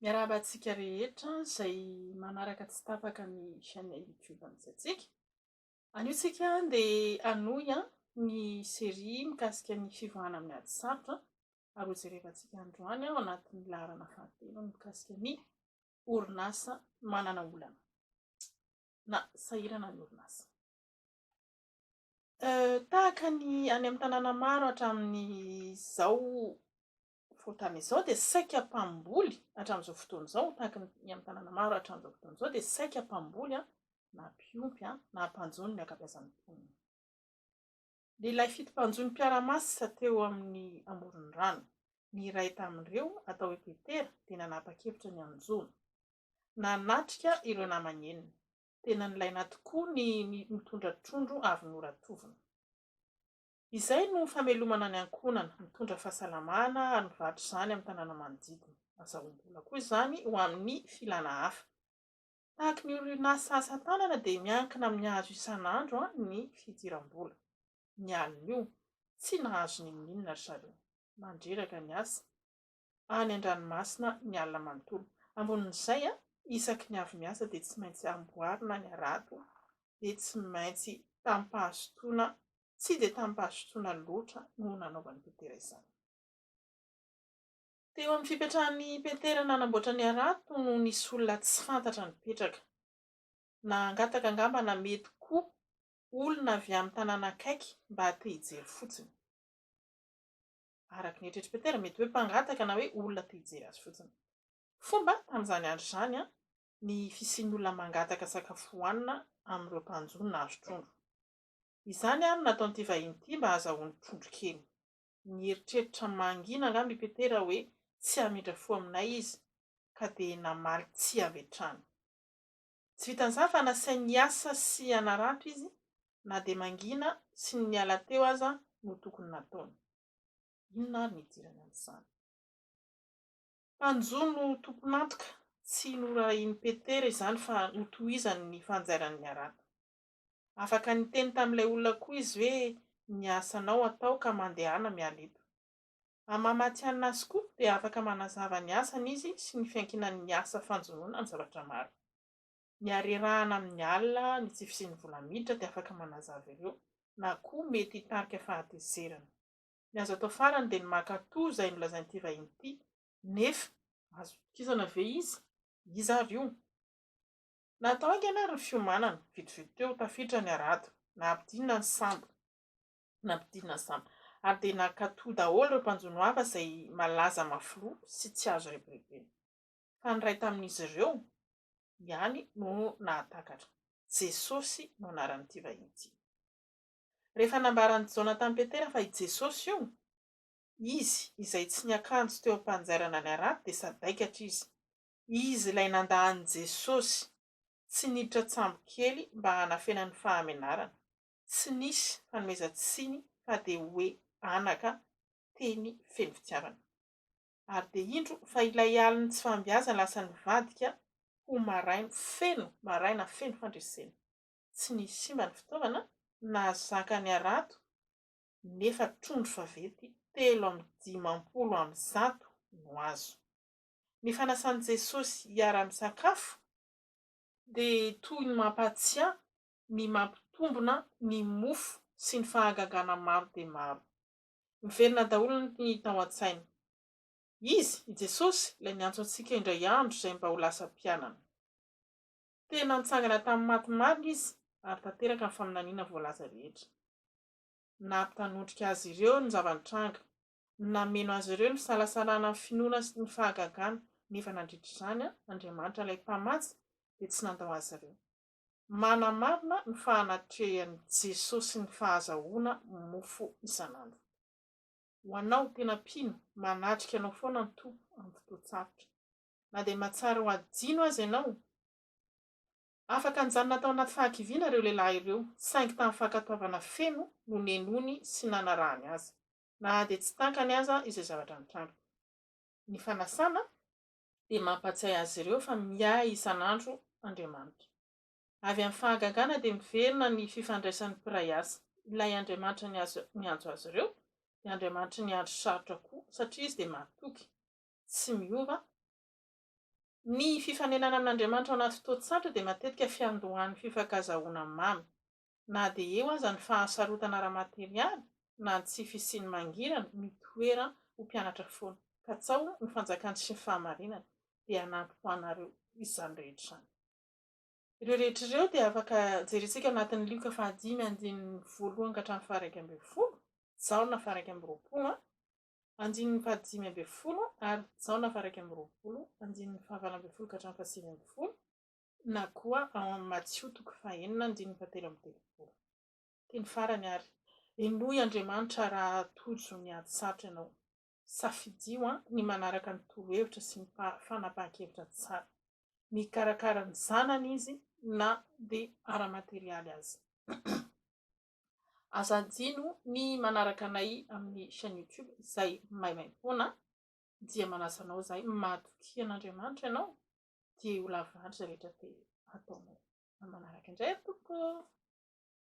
Miarahaba antsika rehetra izay manaraka tsy tapaka ny chaîne YouTube antsika. Anio tsika dia hanohy ny série mikasika ny fivoahana amin'ny ady sarotra ary hojerevantsika androany ao anatin'ny laharana fahatelo ny mikasika ny orinasa manana olana na sahirana ny orinasa. Tahaka ny any amin'ny tanàna maro hatramin'izao fotoana izao dia saika mpamboly hatramin'izao fotoana izao, tahaka ny amin'ny tanàna maro hatramin'izao fotoana izao dia saika mpamboly na mpiompy na mpanjono ny ankabeazan'ny mponina. Lehilahy fito mpanjono mpiara-masa teo amin'ny amoron'ny rano. Ny iray tamin'ireo, atao hoe Petera, dia nanapa-kevitra ny hanjono. Nanatrika ireo namany enina. Tena nilaina tokoa ny mitondra trondro avy noratovina. Izay no famelomana ny ankohonana, mitondra fahasalamana ary mivarotra izany amin'ny tanàna manodidina. Azahoam-bola koa izany ho amin'ny filana hafa. Tahaky ny orinasa asa tanana dia miankina amin'ny azo isan'andro ny fidiram-bola. Ny alin'io, tsy nahazo n'inon'inona ry zareo. Mandreraka ny asa any an-dranomasina ny alina manontolo. Ambonin'izay, isaky ny avy miasa dia tsy maintsy amboarina ny harato, dia tsy maintsy tamim-pahazotoana, tsy dia tamim-pahazotoana loatra no nanaovan'i Petera izany. Teo amin'ny fipetrahan'i Petera nanamboatra ny harato no nisy olona tsy fantatra nipetraka. Na hangataka angamba na mety koa olona avy amin'ny tanàna akaiky mba te hijery fotsiny. Araka ny eritreritr'i Petera, mety hoe mpangataka na hoe olona te hijery azy fotsiny. Fomba, tamin'izany andro izany, ny fisian'ny olona mangataka sakafo hohanina amin'ireo mpanjono nahazo trondro. Izany ary no nataon'ity vahiny ity mba hahazahoany trondro kely. Nieritreritra mangina angamba i Petera hoe tsy hamindra fo aminay izy, ka dia namaly tsia avy hatrany. Tsy vitan'izany fa nasainy hiasa sy hanarato izy na dia mangina sy ny niala teo aza no tokony nataony. Inona ary ny idirany amin'izany? Mpanjono tompon'antoka, tsy norarahian'i Petera izany fa notohizany ny fanjairany ny harato. Afaka niteny tamin'ilay olona koa izy hoe ny asanao atao ka mandehana miala eto. Amin'ny maha matihanina azy koa dia afaka manazava ny asany izy sy ny fiankinan'ny asa fanjonoana amin'ny zavatra maro. Ny harerahana amin'ny alina, ny tsy fisian'ny vola miditra dia afaka manazava ireo na koa mety hitarika fahatezerana. Ny azo atao farany dia ny maka toa izay nolazain'ity vahiny ity nefa azo itokisana ve izy? Iza ary io? Natao haingana ary ny fiomanana, vetivety teo, tafiditra ny harato, nampidinina ny sambo, nampidinina ny sambo, ary dia nankatò daholo ireo mpanjono hafa izay malaza mafy loha sy tsy azo rebirebena. Fa ny iray tamin'izy ireo ihany no nahatakatra. Jesosy no anaran'ity vahiny ity. Rehefa nambaran'i Jaona tamin'i Petera fa i Jesosy io, izy izay tsy niakanjo teo am-panjairana ny harato dia sadaikatra izy. Izy ilay nandà an'i Jesosy, tsy niditra an-tsambo kely mba hanafenany ny fahamenarana. Tsy nisy fanomezan-tsiny fa dia hoe anaka, teny feno fitiavana. Ary dia indro fa ilay alin'ny tsy fahombiazana lasa nivadika ho maraina feno maraina feno fandresena. Tsy nisy simba ny fitaovana, nahazaka ny harato nefa trondro vaventy 153 no azo. Ny fanasan'i Jesosy hiara-misakafo dia toy ny mampahatsiahy ny mampitombina ny mofo sy ny fahagagana maro dia maro. Miverina daholo ny tao an-tsaina. Izy, i Jesosy, ilay niantso antsika indray andro izay mba ho lasa mpianany. Tena nitsangana tamin'ny maty marina Izy ary tanteraka ny faminaniana voalaza rehetra. Nampitanondrika azy ireo ny zava-nitranga. Nameno azy ireo ny fisalasalana ny finoana sy ny fahagagana, nefa nandritra izany, Andriamanitra ilay Mpamatsy dia tsy nandao azy ireo. Manamarina ny fahanatrehan'i Jesosy ny fahazahoana mofo isan'andro. Ho anao tena mpino, manatrika anao foana ny Tompo amin'ny fotoan-tsarotra. Na dia mahatsara ho adino aza ianao, Afaka nijanona tao anaty fahakiviana ireo lehilahy ireo, saingy tamin'ny fankatoavana feno no nenoiny sy nanarahany azy, na dia tsy tankany aza izay zavatra nitranga. Ny fanasana dia mampahatsiahy azy ireo fa miahy isan'andro Andriamanitra. Avy amin'ny fahagagana dia miverina ny fifandraisan'ny mpiray asa. Ilay Andriamanitra niantso azy ireo dia Andriamanitry ny andro sarotra koa, satria Izy dia mahatoky, tsy miova. Ny fifanenana amin'Andriamanitra ao anaty fotoan-tsarotra dia matetika fiandohan'ny fifankazahoana mamy. Na dia eo aza ny fahasarotana ara-materialy na ny tsy fisian'ny mangirana, mitoera ho mpianatra foana. Katsaho ny fanjakany sy ny fahamarinany, dia hanampy ho anareo izany rehetra izany. Ireo rehetra ireo dia afaka jerentsika anatin'ny Lioka fahadimy andininy voalohany ka hatramin'ny faha-11, Jaona faha-21, andininy fahadimy ambin'ny folo ary Jaona faha-21, andininy faha-18 ka hatramin'ny faha-19, na koa ao amin'ny Matio toko fahenina andininy fahatelo amby telopolo. Teny farany ary, henoy Andriamanitra raha tojo ny ady sarotra ianao. Safidio ny manaraka ny torohevitra sy ny fanapahan-kevitra tsara. Mikarakara ny zanany izy na dia ara-materialy aza. Aza adino ny manaraka anay amin'ny chaîne YouTube izay maimaimpoana dia manasa anao izahay matokia an'Andriamanitra ianao dia ho lavorary izay rehetra te hataonao. Amin'ny manaraka indray tompoko.